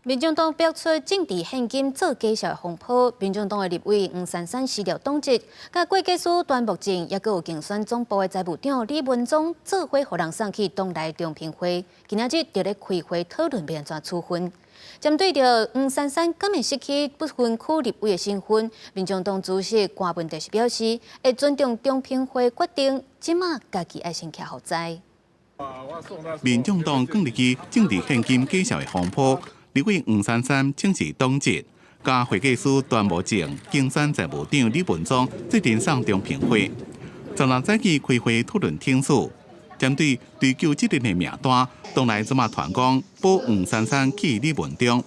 民眾黨爆出政治獻金做假數的風波，民眾黨的立委黃珊珊辭掉黨籍，佮會計師端木正，抑閣有競選總部的財務長李文忠做伙予人送去黨內中評會，今仔日佇咧開會討論欲按怎處分。針對著黃珊珊敢會失去不分區立委的身份，民眾黨主席柯文哲是表示，會尊重中評會決定，這馬家己愛先徛予知。民眾黨捲入去政治獻金假數的風波。立委黃珊珊請辭黨籍，佮會計師端木正、競選財務長李文忠做陣送中評會，昨昏早起開會討論聽取，針對追究責任的名單，黨內這馬傳講保黃珊珊去李文忠，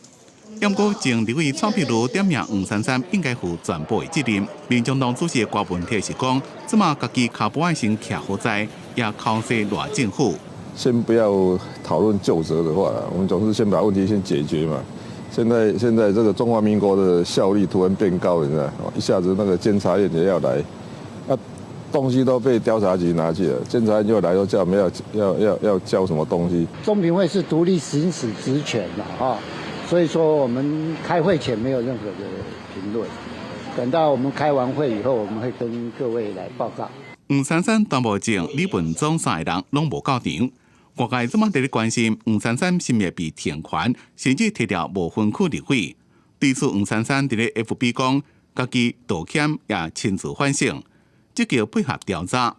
毋過前立委蔡壁如點名黃珊珊應該負全部的責任。民眾黨主席柯文哲是講，這馬家己跤步愛先徛予知，也剾洗賴政府。先不要討論究責的話，我們總是先把問題先解決嘛。現在這個中華民國的效率突然變高了，你知道？一下子那個監察院也要來，啊，東西都被調查局拿去了，監察院又來，又叫我們要交什麼東西？中評會是獨立行使職權的啊，所以說我們開會前沒有任何的評論，等到我們開完會以後，我們會跟各位來報告。黃珊珊、端木正、李文忠三個人攏無到場。外界這馬佇咧關心黃珊珊是毋會被停權，甚至撤掉無分區立委。對此，黃珊珊佇咧 FB 講，家己道歉也親自反省，積極配合調查。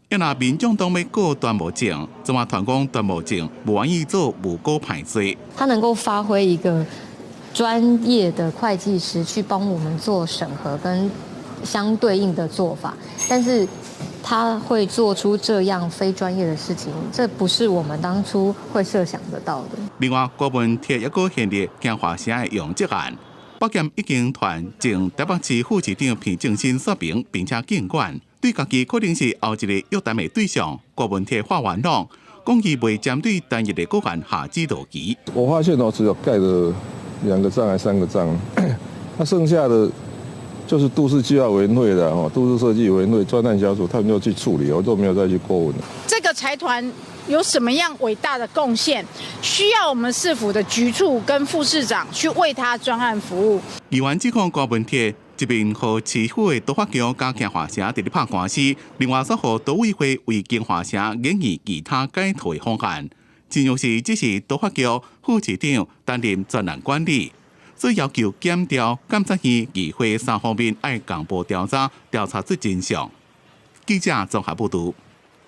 抑若民眾黨欲告端木正，這馬傳講端木正無願意做無辜判罪。他能夠發揮一個專業的會計師去幫我們做審核跟相對應的做法，但是他會做出這樣非專業的事情，這不是我們當初會設想得到的。另外，郭文鐵一個現日京華城的楊哲案，北檢已經傳前台北市副市長彭正新說明，並且警管，對家己可能是後一個約談的對象。郭文鐵發願講，講伊袂針對單一的個案下指導棋。我發現哦，只有蓋了兩個章還三個章，那剩下的就是都市計劃委員會的哦，都市設計委員會專案小組，他們就去處理，我都沒有再去過問。這個財團有什麼樣偉大的貢獻？需要我們市府的局處跟副市長去為他專案服務。議員指控郭文鐵一面予市府的都發局佮京華城佇咧拍官司，另外煞予都委會為京華城研議其他改圖的方案，真像是只是都發局副市長擔任專案管理。所以要求檢調、監察院、議會三方面愛共步調查，調查出真相。記者綜合報導。